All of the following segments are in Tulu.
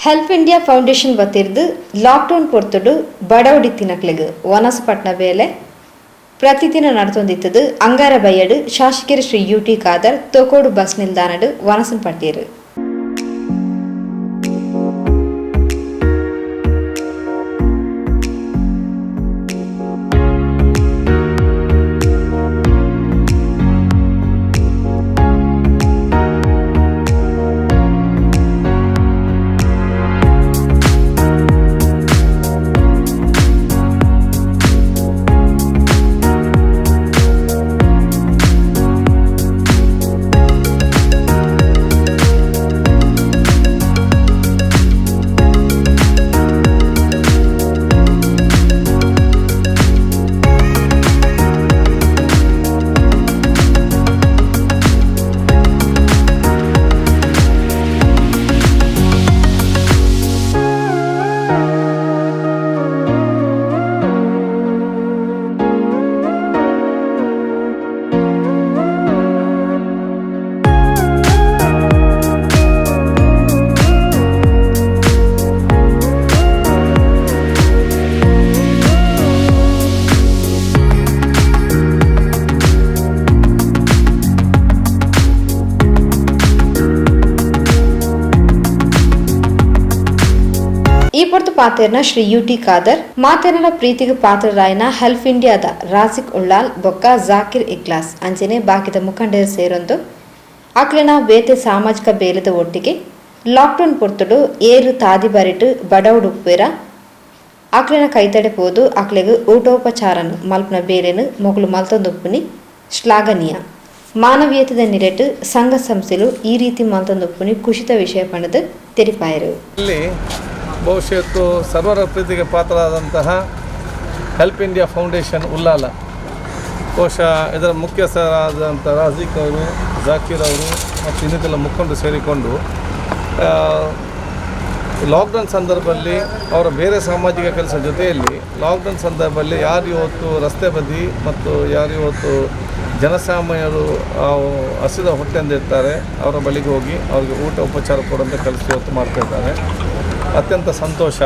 ಹೆಲ್ಪ್ ಇಂಡಿಯಾ ಫೌಂಡೇಶನ್ ವತಿರ್ದು ಲಾಕ್ಡೌನ್ ಪೊರ್ತುಡು ಬಡವಡಿತ್ತಿನಕ್ಲೆಗ್ ವನಸುಪಟ್ನ ಬೇಲೆ ಪ್ರತಿದಿನ ನಡತೊಂದಿತ್ತದು. ಅಂಗಾರ ಬಯ್ಯಡು ಶಾಸಕರು ಶ್ರೀ ಯು.ಟಿ. ಖಾದರ್ ತೊಕೋಡು ಬಸ್ ನಿಲ್ದಾಣಡ್ ವನಸನ್ ಪಟ್ಟಿಯರು. ಈ ಪೊರ್ತು ಪಾತೆರ್ನ ಶ್ರೀ ಯು.ಟಿ. ಖಾದರ್ ಮಾತೆರ್ನ ಪ್ರೀತಿಗೆ ಪಾತ್ರರಾಯನ ಹೆಲ್ಪ್ ಇಂಡಿಯಾದ ರಾಸಿಕ್ ಉಳ್ಳಾಲ್ ಬೊಕ್ಕ ಜಾಕಿರ್ ಇಕ್ಲಾಸ್ ಅಂಚನೆ ಬಾಕಿದ ಮುಖಂಡರು ಸೇರೊಂದು ಅಕ್ಲೆನ ಬೇತೆ ಸಾಮಾಜಿಕ ಬೇಲೆದ ಒಟ್ಟಿಗೆ ಲಾಕ್ಡೌನ್ ಪೊರ್ತುಡು ಏರು ತಾದಿ ಬರಿಟ್ ಬಡವುಡು ಉಪ್ಪುವೆರ ಅಕ್ಲೆನ ಕೈತಡೆ ಪೋದು ಅಕ್ಲೆಗ್ ಊಟೋಪಚಾರನ್ ಮಲ್ಪುನ ಬೇಲೆನ್ ಮೊಕುಲು ಮಲ್ತೊಂದುಪ್ಪುನಿ ಶ್ಲಾಘನೀಯ. ಮಾನವೀಯತೆದ ನಿಲೆಟ್ ಸಂಘ ಸಂಸ್ಥೆಲು ಈ ರೀತಿ ಮಲ್ತೊಂದುಪ್ಪುನಿ ಖುಷಿತ ವಿಷಯ ಪಂಡುದು ತೆರಿಪಾಯೆರು. ಇಲ್ಲಿ ಭವಿಷ್ಯತ್ತು ಸರ್ವರ ಪ್ರೀತಿಗೆ ಪಾತ್ರರಾದಂತಹ ಹೆಲ್ಪ್ ಇಂಡಿಯಾ ಫೌಂಡೇಶನ್ ಉಲ್ಲಾಲ ಬಹುಶಃ ಇದರ ಮುಖ್ಯಸ್ಥರಾದಂಥ ರಾಜಿಕ್ ಅವರು, ಜಾಕೀರ್ ಅವರು ಮತ್ತು ಇನ್ನಿತರ ಮುಖಂಡರು ಸೇರಿಕೊಂಡು ಲಾಕ್ಡೌನ್ ಸಂದರ್ಭದಲ್ಲಿ ಅವರ ಬೇರೆ ಸಾಮಾಜಿಕ ಕೆಲಸ ಜೊತೆಯಲ್ಲಿ ಲಾಕ್ಡೌನ್ ಸಂದರ್ಭದಲ್ಲಿ ಯಾರು ಇವತ್ತು ರಸ್ತೆ ಬದಿ ಮತ್ತು ಯಾರು ಇವತ್ತು ಜನಸಾಮಾನ್ಯರು ಹಸಿದ ಹೊಟ್ಟೆಂದಿರ್ತಾರೆ ಅವರ ಬಳಿಗೆ ಹೋಗಿ ಅವ್ರಿಗೆ ಊಟ ಉಪಚಾರ ಕೊಡುವಂಥ ಕೆಲಸ ಇವತ್ತು ಮಾಡ್ತಾಯಿದ್ದಾರೆ. ಅತ್ಯಂತ ಸಂತೋಷ.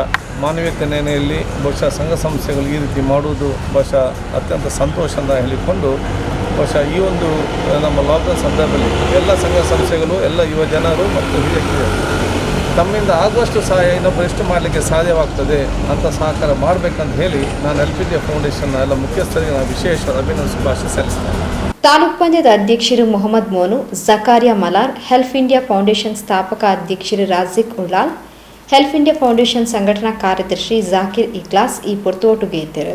ಮಾನವೀಯತೆ ನೆಲೆಯಲ್ಲಿ ಬಹುಶಃ ಸಂಘ ಸಂಸ್ಥೆಗಳು ಈ ರೀತಿ ಮಾಡುವುದು ಬಹುಶಃ ಅತ್ಯಂತ ಸಂತೋಷ ಅಂತ ಹೇಳಿಕೊಂಡು ಬಹುಶಃ ಈ ಒಂದು ನಮ್ಮ ಲಾಕ್ಡೌನ್ ಸಂದರ್ಭದಲ್ಲಿ ಎಲ್ಲ ಸಂಘ ಸಂಸ್ಥೆಗಳು, ಎಲ್ಲ ಯುವ ಜನರು ಮತ್ತು ಹಿರಿಯ ಕಿರಿಯರು ತಮ್ಮಿಂದ ಆಗುವಷ್ಟು ಸಹಾಯ ಇನ್ನೊಬ್ಬರು ಎಷ್ಟು ಮಾಡಲಿಕ್ಕೆ ಸಾಧ್ಯವಾಗ್ತದೆ ಅಂತ ಸಹಕಾರ ಮಾಡಬೇಕಂತ ಹೇಳಿ ನಾನು ಹೆಲ್ಪ್ ಇಂಡಿಯಾ ಫೌಂಡೇಶನ್ನ ಎಲ್ಲ ಮುಖ್ಯಸ್ಥರಿಗೆ ನಾನು ವಿಶೇಷ ಅಭಿನಂದನೆ ಶುಭಾಶಯ ಸಲ್ಲಿಸ್ತೇನೆ. ತಾಲೂಕ್ ಪಂಚಾಯತ್ ಅಧ್ಯಕ್ಷರು Mohammed Monu, Zakaria Malar, help India foundation ಸ್ಥಾಪಕ ಅಧ್ಯಕ್ಷರು Razik Ullal, help India foundation ಸಂಘಟನಾ ಕಾರ್ಯದರ್ಶಿ ಜಾಕಿರ್ ಇಕ್ಲಾಸ್ ಈ ಪೊರ್ತುಒಟ್ಟುಗೆ ಇತ್ತೆರು.